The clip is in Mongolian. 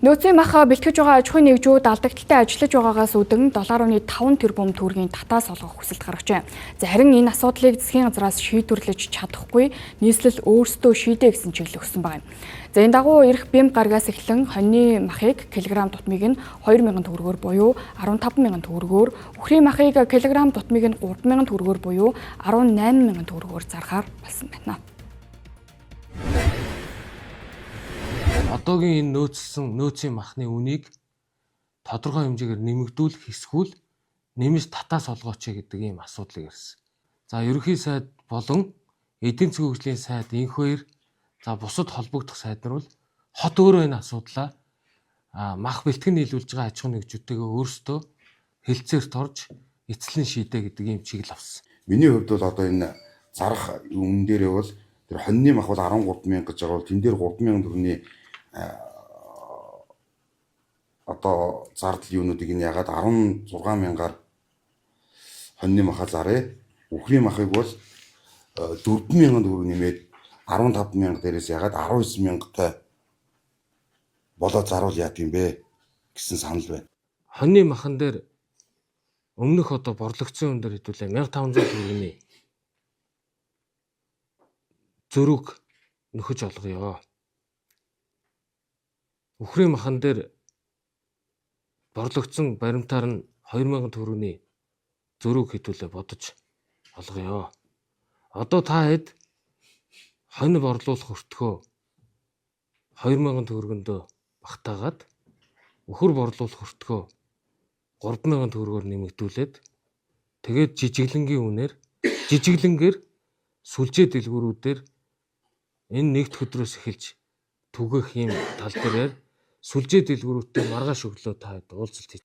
Нөөцийн мах бэлтгэж байгаа аж ахуйн нэгжүүд алдагдaltaй ажиллаж байгаагаас үүдэн 7.5 тэрбум төгрөгийн татаас олгох хүсэлт гаргажээ. За харин энэ асуудлыг засгийн газраас шийдвэрлэж чадахгүй, нийслэл өөрсдөө шийдэ гэсэн чиглэл өгсөн байна. За энэ дагуу ирэх бямба гарагаас эхлэн хоньны махыг килограмм тутмыг нь 2000 төгрөгөөр буюу 15,000 төгрөгөөр, үхрийн махыг килограмм тутмыг нь 3000 төгрөгөөр буюу 18,000 төгрөгөөр зарахаар болсон байна. Одоогийн энэ нөөцлсөн нөөцийн махны үнийг тодорхой хэмжээгээр нэмэгдүүлэх эсвэл нэмж татаас олгооч гэдэг ийм асуудлыг ирсэн. За ерөнхий сайд болон эдийн засгийн хөгжлийн сайд инх хоёр, за бусад холбогдох сайд нар бол хот өөрөө энэ асуудлаа мах бэлтгэн нийлүүлж байгаа аж ахуйн нэгжүүдтэйгээ өөрсдөө хэлцээрт орж эцлэн шийдэ гэдэг ийм чиглэл авсан. Миний хувьд бол одоо энэ зарах үнэн дээрээ бол тэр хоньны мах бол 13,000 гэж байгаа бол тэн дээр 3,000 төгрөгийн одоо зардал юунуудыг нь ягаад 16,000-аар хоньны маха заръя. Үхрийн махыг бол 4,000 төгрөг нэмээд 15,000 дээрээс ягаад 19,000-тай болоо зарвал яад юм бэ гэсэн санал байна. Хоньны махан дээр өмнөх одоо борлогдсон юм дээр хэдүүлээ 1500 төгрөгийн зөрүүг нөхөж олгоё. Үхрийн махан дээр борлогдсон баримтаар нь 2000 төгрөгийн зөрүүг хэдүүлээ бодож олгоё. Одоо та хэд хонь борлуулах өртгөө 2000 төгрөгөндөө багтаагаад үхэр борлуулах өртгөө 3000 төгрөгөөр нэмэгдүүлээд тэгээд жижиглэнгийн үнээр жижиглэнгээр сүлжээ дэлгүүрүүдээр энэ нэгд өдрөөс эхэлж түгэх юм тал дээрээр сүлжээ дэлгүүрүүдтэй маргааш өглөө та хэд уулзалт хийж